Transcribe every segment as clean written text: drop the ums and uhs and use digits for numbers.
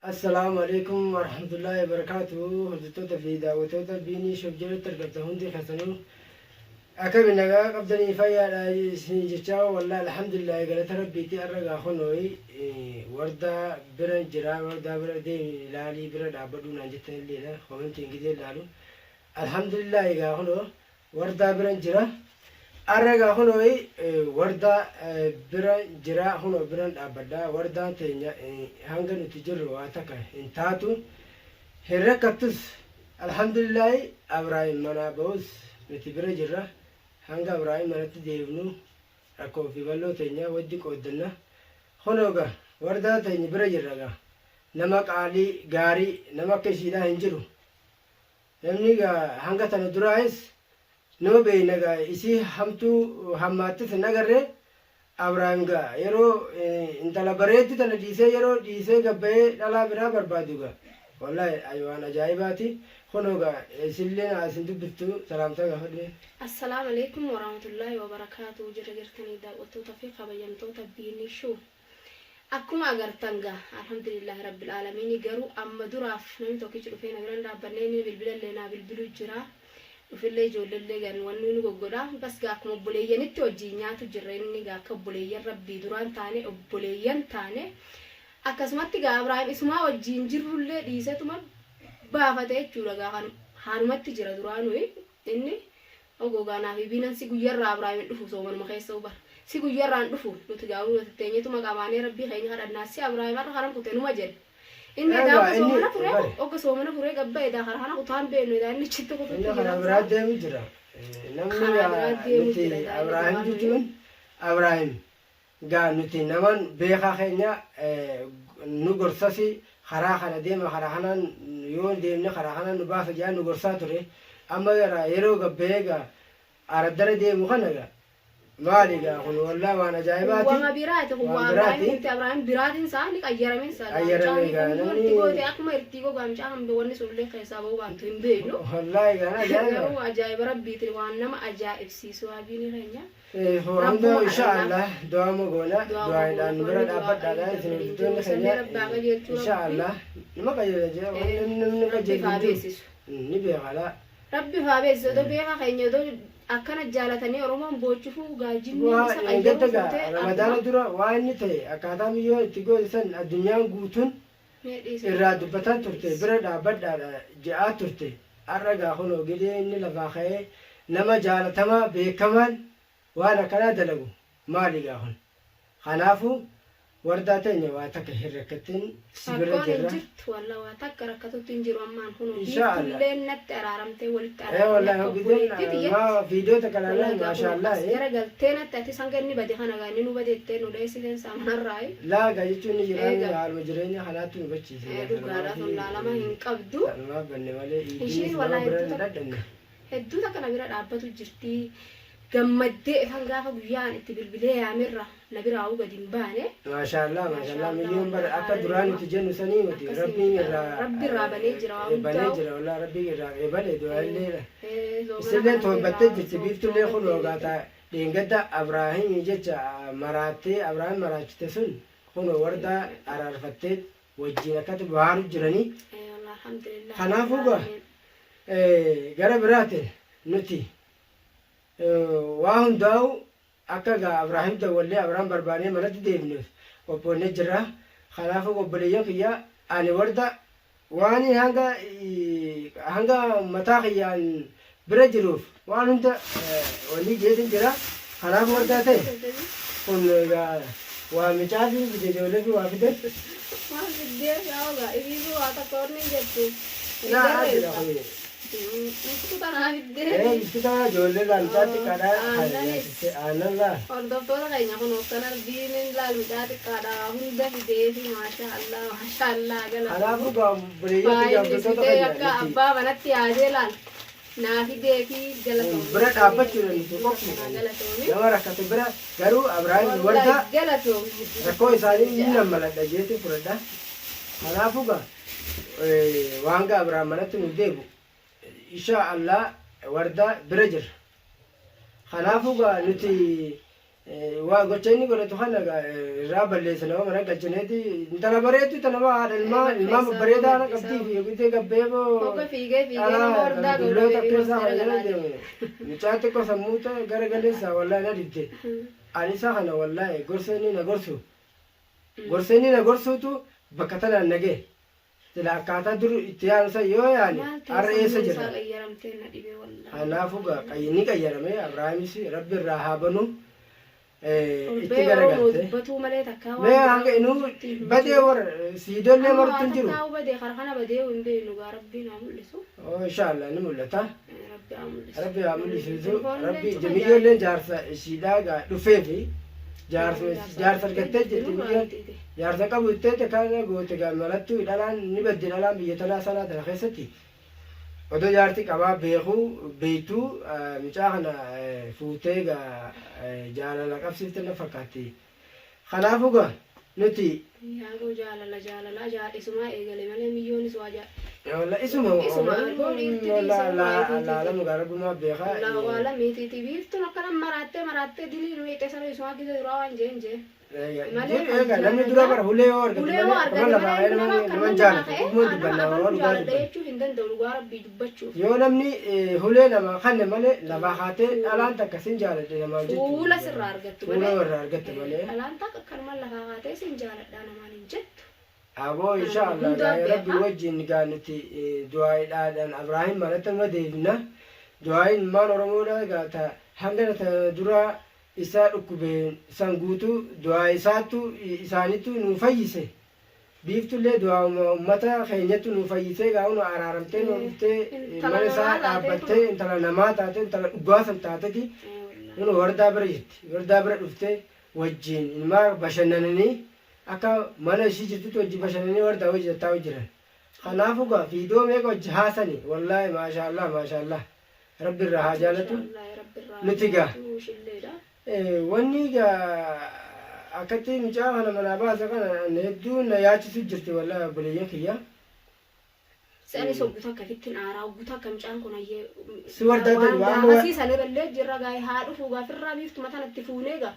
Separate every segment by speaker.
Speaker 1: Assalaamu Aleeykum Warahmatullaahi Wabarakaatuhu Hordoftoota fi daawwattoota Biinii Shop jalatti argamtan hundi keessanuu akkami nagaa qabdanii fayyaadha isin jechaa wallahi alhamdulillaahi galata rabbiiti arra gaa kunooyi wardaa bira jira wardaa bira deemi laalii bira dhaabbadhuu naan jettan illeedha komentiin gidee laalu alhamdulillaahi gaa kunoo Wardaa biran jira. Arra egaa kunooyi wardaa bira jira kunoo biran dhaabbadha. Wardaan teenya hanga nuti jirru waa takka hin taatu. Hin rakkattus. Alhamdulillaahi Abraahim manaa ba'us nuti bira jirra. Hanga Abraahim manatti deebinu rakkoo fi bal'oo teenya wajji qooddanna. Kunoo egaa wardaa teenya bira jirra egaa. Nama qaalii gaarii nama akka isiidhaa hin jiru. Namni egaa hanga tana duraayis numa beeyna egaa isii hamtuu hammaattis hin agarre Abrahaam egaa yeroo intala bareeddu tana dhiisee yeroo dhiisee gabbayee dhalaa biraa barbaadu egaa wallahi waan ajaa'ibaati kunoo egaa isillee naa isin dubbiftu salaamtaa gaafadhu mee.
Speaker 2: Assalaamu Aleykum Warahmatullaahi Wabarakaatuh Jirra jirtanii daawwattoota fi kabajamtoota Biinii Show Akkuma agartan gaa Alhamdulillaahi Rabbil Aalamiini garuu amma duraaf namni tokkichi dhufee na bira hin dhaabbanne inni bilbilallee naa bilbilu jira dhufillee ijoollellee gan wanni nu goggodha bas gaa akkuma obboleeyyanitti wajjiin nyaatu jirra inni gaa akka obboleeyyan Rabbii duraan taane obboleeyyan taane akkasumatti gaa Abraahim isumaa wajjiin jirrullee dhiisetuma baafate jechuudha gaa kan haanumatti jira duraanuu inni Ogogaa naa fi biinan si guyyarraa Abraahim hin dhufu soomanuma keessa bar si guyyarraa hin dhufu nuti gaa nuti teenyetuma qamaanee rabbii keenya kadhannaa si Abraahim har'a karan kute numa jedhe inni edaa
Speaker 1: Egaa
Speaker 2: ogga
Speaker 1: inni
Speaker 2: soomana furee
Speaker 1: bare
Speaker 2: ogga soomana furee gabba edaa kara kana kutaan beeknu edaa inni achitti kututti
Speaker 1: inni karaa
Speaker 2: jira
Speaker 1: biraa deemu jira. Namni
Speaker 2: karaa
Speaker 1: gaa
Speaker 2: biraa deemu
Speaker 1: nuti
Speaker 2: jira edaa inni
Speaker 1: Abraahim
Speaker 2: duraanuu
Speaker 1: jechuun Abraahim Gaa nuti naman beekaa keenya nu gorsasi karaa kana deema karaa kanaan yoo deemne karaa kanaan nu baasa jedhaa nu gorsaa ture. Amma gara yeroo gabbayee gaa araddara deemu kana gaa maali gaa kun wallaa waan ajaa'ibaati.
Speaker 2: Wama biraati kun
Speaker 1: Waan
Speaker 2: waa
Speaker 1: biraati.
Speaker 2: Abrahaam nuti Abrahaam biraatiin isaa ni qayyaramin isaa gaa
Speaker 1: Qayyarame
Speaker 2: mucaan
Speaker 1: gaa
Speaker 2: kun
Speaker 1: namni
Speaker 2: itti goote akkuma irtii gogaa mucaa kan wanni sun illee keessaa ba'uu baattu hin beeknu.
Speaker 1: Wallaahi gaan ajaa'iba.
Speaker 2: Garuu ajaa'iba rabbiitiin waan nama ajaa'ibsiisu waabiin keenya.
Speaker 1: Hunda
Speaker 2: Rabbuma
Speaker 1: insha
Speaker 2: kadhannaa.
Speaker 1: Allah du'aama goona
Speaker 2: Du'aama
Speaker 1: du'aadhaan
Speaker 2: goona
Speaker 1: bira
Speaker 2: wanni du'aa
Speaker 1: dhaabbadhaadha
Speaker 2: qalbii
Speaker 1: isin
Speaker 2: waliin
Speaker 1: hordoftoonni
Speaker 2: jiru sannee
Speaker 1: keenya
Speaker 2: rabbi haa qajeelchuu
Speaker 1: insha
Speaker 2: rabbi.
Speaker 1: Allah nama qajeela jira
Speaker 2: Eh,
Speaker 1: namni
Speaker 2: Rabbi
Speaker 1: qajeelu
Speaker 2: haa
Speaker 1: hin jiru
Speaker 2: beeksisu.
Speaker 1: ni beekala.
Speaker 2: Rabbi haa beeksisu odoo beekaa keenya odoo akkana jaalatanii Oromoon boochufuu gaajinni
Speaker 1: Waa
Speaker 2: isa
Speaker 1: eeggatta
Speaker 2: qayyaruu
Speaker 1: gaa
Speaker 2: fuutee
Speaker 1: ramadaana
Speaker 2: akkuma
Speaker 1: dura waa inni ta'e akkaataa miyyoo itti goote san addunyaan guutuun
Speaker 2: mee dhiisi
Speaker 1: irraa dubbataa turte bira dhaabbadhaadha je'aa turte har'a gaa kunoo gidee inni lafaa ka'ee nama jaalatamaa beekamaan Waan akkanaa dalagu maali gaa kun? Kanaafuu wardaa teenya waa takka hin rakkattin si bira
Speaker 2: Rakkoon hin
Speaker 1: jirra.
Speaker 2: jirtu wallah waa takka rakkatutti hin jiru ammaan kunoo
Speaker 1: Inshaa Allah.
Speaker 2: biiftulleen natti araaramtee walitti
Speaker 1: Ee
Speaker 2: araaramne
Speaker 1: wallahi
Speaker 2: akka
Speaker 1: hogideen
Speaker 2: obboleettii tiyyatti
Speaker 1: maa viidiyoo takka
Speaker 2: wallahi
Speaker 1: laalaan
Speaker 2: gaa
Speaker 1: maashaa
Speaker 2: kunoo
Speaker 1: Allah
Speaker 2: as
Speaker 1: ee.
Speaker 2: gara galtee natti atis hanga inni bade kana gaa inni nu badeettee nu dheessiteen saamanarraayi
Speaker 1: Laa gaa jechuun ni jiraan
Speaker 2: Eega.
Speaker 1: haaluma jireenya kanaatti nu bachiise
Speaker 2: Ee
Speaker 1: gaa
Speaker 2: dhugaadha
Speaker 1: sanumaaf
Speaker 2: tun laalama hin qabdu
Speaker 1: sanumaaf banne malee iidiinis
Speaker 2: ishiin
Speaker 1: nama
Speaker 2: wallahi
Speaker 1: bira
Speaker 2: hedduu
Speaker 1: hin
Speaker 2: takka
Speaker 1: dhadhanne.
Speaker 2: Hedduu takka na bira dhaabbatu jirti. Gammaddee ifan gaafa guyyaa an itti bilbilee yaamerra na biraawuu gadi hin baane.
Speaker 1: Maashaallah
Speaker 2: Maashaa
Speaker 1: maashaallah
Speaker 2: Allah
Speaker 1: miyyoon bar
Speaker 2: wallahi
Speaker 1: akka
Speaker 2: haala
Speaker 1: duraa
Speaker 2: nama
Speaker 1: nuti jennu sanii miti
Speaker 2: akkasii
Speaker 1: rabbiin
Speaker 2: miti
Speaker 1: irraa
Speaker 2: rabbi irraa banee jira waa
Speaker 1: banee
Speaker 2: hundaa'u.
Speaker 1: jira wallahi rabbiin irraa eebale du'aallee
Speaker 2: Soomana
Speaker 1: isillee
Speaker 2: kanallee
Speaker 1: toobbattee
Speaker 2: irraa
Speaker 1: jirti biiftullee kun
Speaker 2: toobattee
Speaker 1: ogaata
Speaker 2: jirti.
Speaker 1: dheengadda Abraahimii jecha maraattee Abraahim maraachite sun kunoo wardaa araarfattee wajjiin akkatti bohaaru jiranii
Speaker 2: Wallahi alhamdulillah
Speaker 1: kanaafuu
Speaker 2: rabbil
Speaker 1: gaa
Speaker 2: aalamiin.
Speaker 1: Gara biraatiin nuti waa hundaa'u akka egaa Abrahaam dawwallee Abrahaam barbaanee manatti deebinuuf qophoonnee jirra. Kanaafuu obboleeyyan kiyya ani warda waan hanga hanga mataa kiyyaan bira jiruuf waan hunda wanni jeetin jira. Kanaaf wardaa ta'e kun egaa waa micaa fi fide ijoollee fi waa fide.
Speaker 2: Maal fiddee yaa ogaa isiisuu waa takka wanni hin jettu. Hin
Speaker 1: Laa jedha
Speaker 2: garreessa.
Speaker 1: kuni.
Speaker 2: Biskuta naa fiddee.
Speaker 1: Ee biskuta ijoollee laa mucaa xiqqaadha.
Speaker 2: Aannanis.
Speaker 1: Aannan laa.
Speaker 2: Hordoftoota keenya kun akkana diiniin laal mucaa xiqqaadha hunda fideefi maashaa Allah maashaa Allah
Speaker 1: Kanaafuu
Speaker 2: galatoomu.
Speaker 1: gaa obboleeyyan kiyya
Speaker 2: Faayilli
Speaker 1: hordoftoota
Speaker 2: fidee
Speaker 1: keenya
Speaker 2: akka
Speaker 1: nuti
Speaker 2: abbaa manatti yaadee laal naa fideefi galatoomi
Speaker 1: bira
Speaker 2: obboleeyyan
Speaker 1: dhaabbachuudha
Speaker 2: kiyya
Speaker 1: nuti
Speaker 2: hedduu takka naa
Speaker 1: qophiidha.
Speaker 2: galatoomi.
Speaker 1: Nama rakkate bira garuu Abrahaam
Speaker 2: Wallahi
Speaker 1: wardaa
Speaker 2: galatoomi hedduu
Speaker 1: rakkoo
Speaker 2: takka
Speaker 1: isaanii
Speaker 2: siin
Speaker 1: ni
Speaker 2: ja'a.
Speaker 1: nammaladha jeetiin fudhadha. Kanaafuu gaa waan gaa Abrahaam manatti nuuf deebi'u inshaa Allah wardaa bira jirra. Kanaafuu gaa nuti Waa gocha inni godhatu kana irraa balleessa nama mana galchineeti intala bareeddu ta nama haadha ilmaa ilmaa babbareedaa kana qabdii fi eegdee gabbee boo
Speaker 2: Hogga fiigee fiigee nama hordaa
Speaker 1: dulloota
Speaker 2: gowwee
Speaker 1: keessaa
Speaker 2: seera
Speaker 1: kan jala
Speaker 2: galaa
Speaker 1: deeme mucaa xiqqoo sammuu ta'e gara galeessa wallaahi na dibde ani isa kana wallaahi gorsa inni na gorsu gorsa inni na gorsuutu bakka tanaan na gahe. Sila akkaataa dur itti yaanu san yoo yaane
Speaker 2: Maal ta'e
Speaker 1: har'a eessa
Speaker 2: sammuun
Speaker 1: jirra?
Speaker 2: isaa qayyaramtee na dhibee wallaahi.
Speaker 1: Kanaafuu gaa ni qayyarame Abrahaamis Rabbi irraa haa banu
Speaker 2: Ol
Speaker 1: itti
Speaker 2: ba'ee Oromoo
Speaker 1: garagalte.
Speaker 2: dubbatuu malee takkaa waan
Speaker 1: Mee
Speaker 2: biraa
Speaker 1: hanga inuu
Speaker 2: hojjechuutti hin
Speaker 1: badee
Speaker 2: jiru.
Speaker 1: warra siidollee
Speaker 2: Amma
Speaker 1: martu
Speaker 2: waa
Speaker 1: hin jiru.
Speaker 2: takkaa badee kara kana badee hin beeknu gaa Rabbiin haa mul'isu.
Speaker 1: Oh inshallah ni mul'ata.
Speaker 2: Rabbi haa mul'isu.
Speaker 1: Rabbi haa mul'isu.
Speaker 2: Telefoonillee
Speaker 1: Rabbi
Speaker 2: cufa
Speaker 1: jamiyyolleen jaarsa ishiidhaa gaa dhufeefi jaarsa jaarsa argattee jirti miyyoon. Jaarsa qabu ittee kana goote gaa malattuu dhalaan ni baddi dhalaan biyya tanaa sanaa tana keessatti odoo jaarti qabaa beekuu beektuu mucaa kana fuutee gaa jaalala qabsiifte na fakkaatti. Kanaafuu gaa nuti
Speaker 2: Yaaboo jaalala jaalala isumaa eegale malee miyyoonis waa jaa.
Speaker 1: Walla isuma
Speaker 2: Isuma alboo dhiirti dhiisa
Speaker 1: laalamu gaa rabbumaa beekaa.
Speaker 2: Waa lamiitiiti biiftuun akkana maraattee maraattee dilii nu hiixee sana isumaa gisa duraa waan jeen jeen. Malee
Speaker 1: Egaa namni dura bara hulee yoo argate
Speaker 2: Ulee yoo
Speaker 1: malee
Speaker 2: argate
Speaker 1: akkuma lafaa
Speaker 2: malee
Speaker 1: ka'ee
Speaker 2: nama
Speaker 1: nama
Speaker 2: akka
Speaker 1: nama
Speaker 2: nama
Speaker 1: jaalatu
Speaker 2: ka'e
Speaker 1: dhuguma
Speaker 2: nama
Speaker 1: dubbannaa waan
Speaker 2: abaluu
Speaker 1: dhugaa
Speaker 2: jaaladha
Speaker 1: dubbanna.
Speaker 2: jechuu hin danda'u dhugaa rabbii dubbachuuf.
Speaker 1: Yoo namni hulee nama kanne malee lafaa kaatee dhalaan takka sin jaaladhe namaan jechuudha.
Speaker 2: Fuula sirraa argattu
Speaker 1: Fuula
Speaker 2: malee.
Speaker 1: irraa argatte malee.
Speaker 2: Dhalaan takka akkanuma lafaa kaatee sin jaaladhaa namaan hin jettu.
Speaker 1: Aboo insha Allah
Speaker 2: Hundaa
Speaker 1: gaa rabbi
Speaker 2: beeka.
Speaker 1: wajjin gaa nuti du'aa'iidhaan Abraahim manatti amma deebina. Du'aa'iin ilmaan Oromoodha gaa ta hanga ta dura isa dhukkube san guutuu du'aa isaattu isaanittu nuu fayyise. Biiftullee du'aa'uma ummata keenyattu nuu fayyisee gaa nu araaramtee nu dhuftee
Speaker 2: Intala
Speaker 1: mana isaa
Speaker 2: namaa taatee
Speaker 1: dhaabbattee intala namaa taate intala dhugaa san taateti kun wardaa bira jirti. Wardaa bira dhuftee wajjin ilmaa bashannananii akka mana ishii jirtutti wajjin bashannananii wardaa wajjin tattaa'u jiran. Kanaafuu gaa viidiyoo meeqa wajji haasani wallaahi maashaallah maashaallah rabbi irraa haa jaalatu. Nuti gaa wanni gaa akkatti mucaa kana manaa baasa kana hedduu na yaachisu jirti wallaahi obboleeyyan kiyya.
Speaker 2: Sa'anis hoggu takka fittin aaraa hoggu takka mucaan kun hayyee
Speaker 1: Si wardaa
Speaker 2: waan
Speaker 1: ta'e waan
Speaker 2: gaafasii san irrallee jirra gaa haa dhufuu gaafirraa biiftuma tanatti fuunee gaa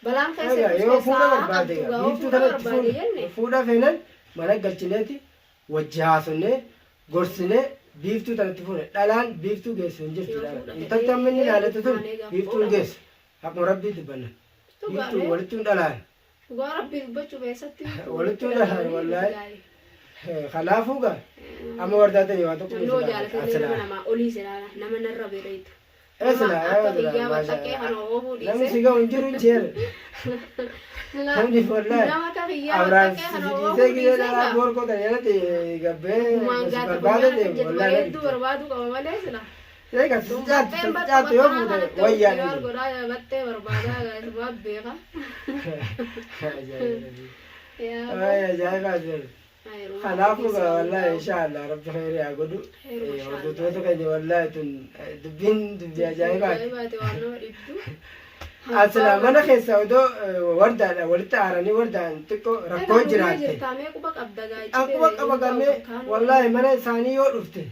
Speaker 2: balaan keessa
Speaker 1: Egaa
Speaker 2: jirus
Speaker 1: yoo fuudha
Speaker 2: keessaa haa
Speaker 1: barbaade
Speaker 2: qabdu
Speaker 1: gaa
Speaker 2: gaa yoo
Speaker 1: biiftuu
Speaker 2: fuudha
Speaker 1: tanatti
Speaker 2: barbaade
Speaker 1: fuudha
Speaker 2: jenne
Speaker 1: fuudha feenan mana galchineeti wajji haasofnee gorsinee biiftuu tanatti fuune dhalaan biiftuu geessu hin jirtu
Speaker 2: Yoo
Speaker 1: dhalaan
Speaker 2: fuudha
Speaker 1: intalti amma inni
Speaker 2: fedhee
Speaker 1: ilaalatu tun
Speaker 2: taanee gaa
Speaker 1: biiftuu hin
Speaker 2: fuudha.
Speaker 1: geessu akkuma rabbii dubbanna biiftuu
Speaker 2: Dhugaalee
Speaker 1: walittuu hin dhalaan
Speaker 2: dhugaa rabbii dubbachuu keessatti
Speaker 1: walittuu hin dhalaan wallaahi kanaafuu gaa amma wardaa ta'e waa tokko
Speaker 2: Namni hoo jaalatee nama namaa olii silaa nama narra bereetu.
Speaker 1: Ee
Speaker 2: Nama
Speaker 1: silaa
Speaker 2: akka
Speaker 1: ee silaa
Speaker 2: kiyyaa
Speaker 1: maasha
Speaker 2: baxxaqee kana oofuu
Speaker 1: namni
Speaker 2: dhiisee.
Speaker 1: si ga'u hin jiru hin jeere namni wallaahi
Speaker 2: Nama akka kiyyaa
Speaker 1: Abrahaam
Speaker 2: baxxaqee
Speaker 1: si
Speaker 2: kana
Speaker 1: dhiisee
Speaker 2: oofuu
Speaker 1: gisee
Speaker 2: dhiisee
Speaker 1: dhalaa
Speaker 2: gaa.
Speaker 1: boorkoo tan jalatti gabbee
Speaker 2: Dhugumaan
Speaker 1: si
Speaker 2: gaata
Speaker 1: barbaada
Speaker 2: guyyaan akka
Speaker 1: deemu
Speaker 2: jettu
Speaker 1: wallaahi na
Speaker 2: bareedduu
Speaker 1: dhibde.
Speaker 2: barbaaduu qaba malee sila.
Speaker 1: Eega si
Speaker 2: Tun
Speaker 1: caatu
Speaker 2: baxxeen
Speaker 1: si
Speaker 2: baxxu
Speaker 1: caatu yoo
Speaker 2: bakkanaa
Speaker 1: fuute
Speaker 2: kanatti
Speaker 1: wayyaa
Speaker 2: maal
Speaker 1: ni
Speaker 2: godhaa baxxee barbaadaa isumaa beeka. Yaa
Speaker 1: Ay ajaa'ibaa jiru. Kanaafuu gaa wallaahi insha Allah rabbi khayrii haa godhu. Hordoftoota keenya wallaahi tun dubbiin dubbii ajaa'ibaati.
Speaker 2: Ajaa'ibaati waan nama dhibdu.
Speaker 1: Asila mana keessa odoo wardaadha walitti aaranii wardaan xiqqoo rakkoo jiraatte.
Speaker 2: Jirtaamee quba qabda gaa
Speaker 1: Akkuma qaba gamee wallaahi mana isaanii yoo dhufte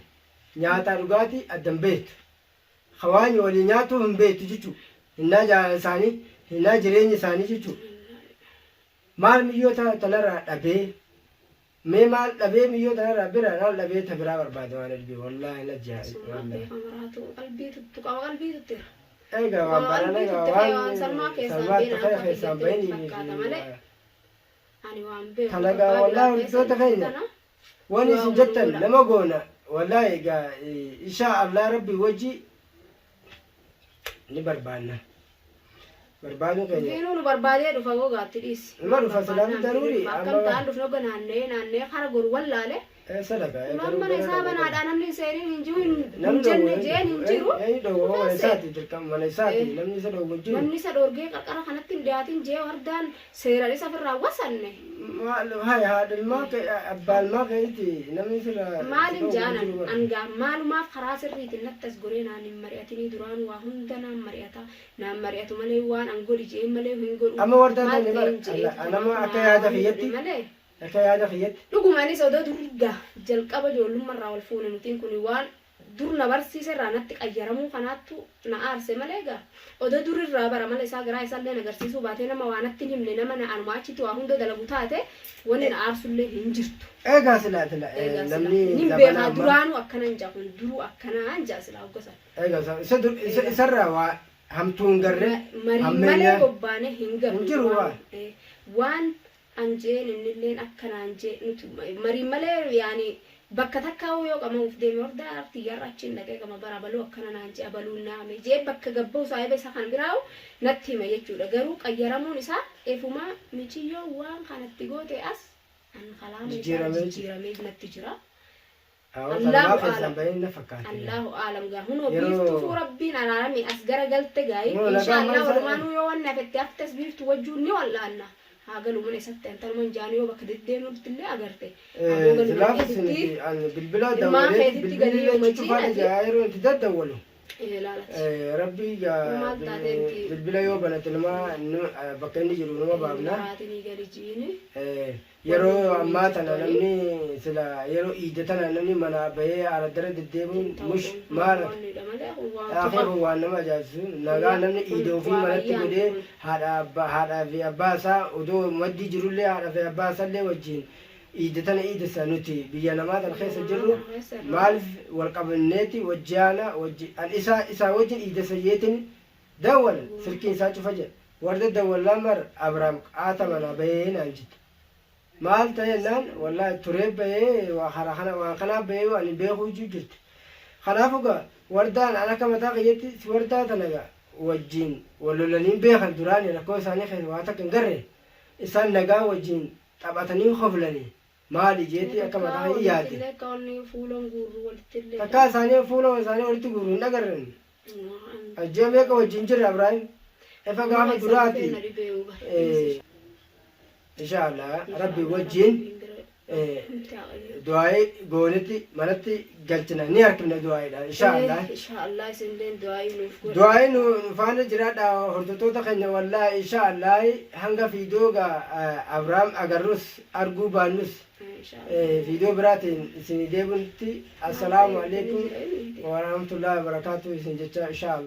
Speaker 1: nyaataa dhugaatii addan beektu. Hawaanyi walii nyaatuu hin beektu jechuudha. Hinnaa jaalala isaanii, hinnaa jireenya isaanii jechuudha. Maal miyyoo tanarraa dhabee mee maal dhabee miyyoo tanarraa bira maal dhabee ta biraa barbaade waan dhibee wallaahi na
Speaker 2: Sumaa
Speaker 1: wallaahi.
Speaker 2: beeka maraatu qalbii tuttu qaba qalbii tutteera.
Speaker 1: Egaa waan
Speaker 2: Waa
Speaker 1: barana
Speaker 2: qalbii
Speaker 1: egaa
Speaker 2: tutte
Speaker 1: waan
Speaker 2: waan salmaa keessaan
Speaker 1: salmaa
Speaker 2: beena
Speaker 1: ta'e
Speaker 2: akka
Speaker 1: keessaan
Speaker 2: biyyatti
Speaker 1: bahini
Speaker 2: fakkaata malee ani waan beeku
Speaker 1: Tanagaa
Speaker 2: abbaa
Speaker 1: wallaahi
Speaker 2: biraa
Speaker 1: hordoftoota
Speaker 2: keessa
Speaker 1: keenya
Speaker 2: tana
Speaker 1: wani
Speaker 2: waa
Speaker 1: isin jettan
Speaker 2: gurgura.
Speaker 1: nama goona wallaahi egaa insha Allah rabbi wajji ni barbaanna. Barbaaduun keenya
Speaker 2: Fiinuu nu barbaadee dhufa gogaatti dhiisi.
Speaker 1: Nama dhufa silaa daruuri
Speaker 2: Akkam ta'an dhufne hogga naannee naannee kara goru wallaale.
Speaker 1: Sadaka
Speaker 2: Ulaan mana isaa banaadhaa namni seeriin hin jiru hin jenne jeen hin jiru.
Speaker 1: Namni dhowwu mana isaati dirqama mana isaati namni isa dhowwu hin jiru.
Speaker 2: Namni isa dhoorgee qarqara kanatti hin dhiyaatin jee wardaan seeraan isa ofirraa wasanne.
Speaker 1: Maal hay haadha ilmaa abbaa ilmaa keeti namni sirra
Speaker 2: Maalin
Speaker 1: dhowwu hin
Speaker 2: jaanan
Speaker 1: jiru bara.
Speaker 2: angaa maalumaaf karaa sirriitiin natti as goree naan hin mari'atinii duraan waa hunda naan mari'ata naan mari'atu malee waan an godhi jeen malee hin godhu.
Speaker 1: Amma wardaa
Speaker 2: Maal
Speaker 1: tani bara
Speaker 2: ta'een jeetu
Speaker 1: nama
Speaker 2: kanaaf
Speaker 1: akka
Speaker 2: naa
Speaker 1: yaada
Speaker 2: waan
Speaker 1: kiyyatti
Speaker 2: godhe malee.
Speaker 1: akka yaada kiyyatti
Speaker 2: Dhugumaanis odoo durga jalqaba ijoollummarraa wal fuune nutiin kun waan dur na barsiise irraa natti qayyaramuu kanaattu na aarse malee egaa odoo dur irraa bara mala isaa garaa isaallee na agarsiisuu baatee nama waa natti hin himne nama na anuma achitti waa hunda dalagu taate wanni na aarsullee hin jirtu.
Speaker 1: Eegaa silaa sila
Speaker 2: Eegaa silaa
Speaker 1: namni
Speaker 2: nin
Speaker 1: zabana
Speaker 2: beekaa
Speaker 1: ammaa
Speaker 2: duraanuu akkana hin jaa kun duruu akkanaa hin jaa silaa hogga san.
Speaker 1: Eegaa isa dur isa isarraa waa hamtuu hin garre
Speaker 2: Marii malee
Speaker 1: hammeenya
Speaker 2: bobbaanee hin
Speaker 1: hin
Speaker 2: garru
Speaker 1: jiru
Speaker 2: waan
Speaker 1: waa.
Speaker 2: waan an je'een innilleen akka naan je'e nuti mariin malee yaani bakka takkaahuu yoo qama'uuf deeme hordaa artiyyarra achiin dhaqee qama bara abaluu akkana naan je'e abaluun naame je'ee bakka gabbahu saahiba isaa kan biraahu natti hima jechuudha garuu qayyaramuun isaa efumaa miciyyoo waan kanatti goote as an kalaama isaa
Speaker 1: Jijjiiramee jira.
Speaker 2: jijjiiramee natti jira.
Speaker 1: Awwa
Speaker 2: Allaahu
Speaker 1: tanumaa keessaan
Speaker 2: aalam.
Speaker 1: bahin na fakkaate.
Speaker 2: Allaahu aalam gaa hunoo
Speaker 1: Yeroo
Speaker 2: biiftuufuu rabbiin araarame as gara galte gaayi
Speaker 1: Hunoo
Speaker 2: inshaa
Speaker 1: nagaa
Speaker 2: Allah
Speaker 1: mana isaa
Speaker 2: walumaanuu yoo wanni hafette haftes biiftu wajjuun ni wal'aanna haa galu mana isatti an tanuman jaanu yoo bakka deddeemnutti illee agarte aboo galu mana
Speaker 1: Silaafis
Speaker 2: keetitti
Speaker 1: nuti an bilbila
Speaker 2: ilmaan
Speaker 1: dawwalee
Speaker 2: keetitti galii
Speaker 1: bilbilli
Speaker 2: yooma
Speaker 1: cufaadha
Speaker 2: jiinati
Speaker 1: jaa yeroo itti daddawwalu.
Speaker 2: Laalati.
Speaker 1: Rabbii gaa
Speaker 2: Maal taatee miti.
Speaker 1: Bilbila yoo banate nama bakka inni jiru nama baafna.
Speaker 2: Maraatinii gali jiini.
Speaker 1: Yeroo ammaa tana namni sila yeroo iida tana namni manaa bahee araddara deddeemuun mush maal akee kun waan nama ajaa'ibsiisu nagaa namni iida ofii manatti godhee haadha abbaa haadhaa fi abbaa isaa odoo maddii jirullee haadha fi abbaa isaallee wajjin iida tana iidessa nuti biyya namaa tana keessa jirru maaliif wal qabanneeti wajjaana wajji an isaa isaa wajjin iidessa jeetin dawwal silkiin isaa cufa jedha warda dawwallaan bar Abraam qaata manaa bahee naan jette maal ta'e jennaan wallaahi turee bahee waa karaa kana waan kanaa bahee ani beekuu juu jirti kanaafuu gaa wardaan an akka mataa kiyyatti si wardaa tana gaa wajjin wal lolanii hin beekan duraani rakkoo isaanii keessa waa takka hin garre isaan nagaa wajjin taphatanii koflanii maali jeetii akka mataa
Speaker 2: Takkaa
Speaker 1: kiyya yaadde
Speaker 2: walittillee akka wanni fuulan guurru walittillee.
Speaker 1: Takkaa isaanii fuula isaanii walitti guurru hin agarren. Ji'a meeqa wajjin jirra Ibraahim? Efa gaafa duraati. Inshallah Rabbi wajjin du'aa'ii goonetti manatti galchina ni harkifna du'aa'iidhaan inshallah.
Speaker 2: Inshallah isinilleen du'aa'ii nuuf godha.
Speaker 1: Du'aa'ii nu faana jiraadha hordoftoota keenya wallaahi inshallah hanga fiidoo gaa Abrahaam agarrus arguu baannus Viidiyoo biraatiin isinii deebinutti assalaamu alaikum warahmatullahi wabarakatuh isin jecha insha Allah.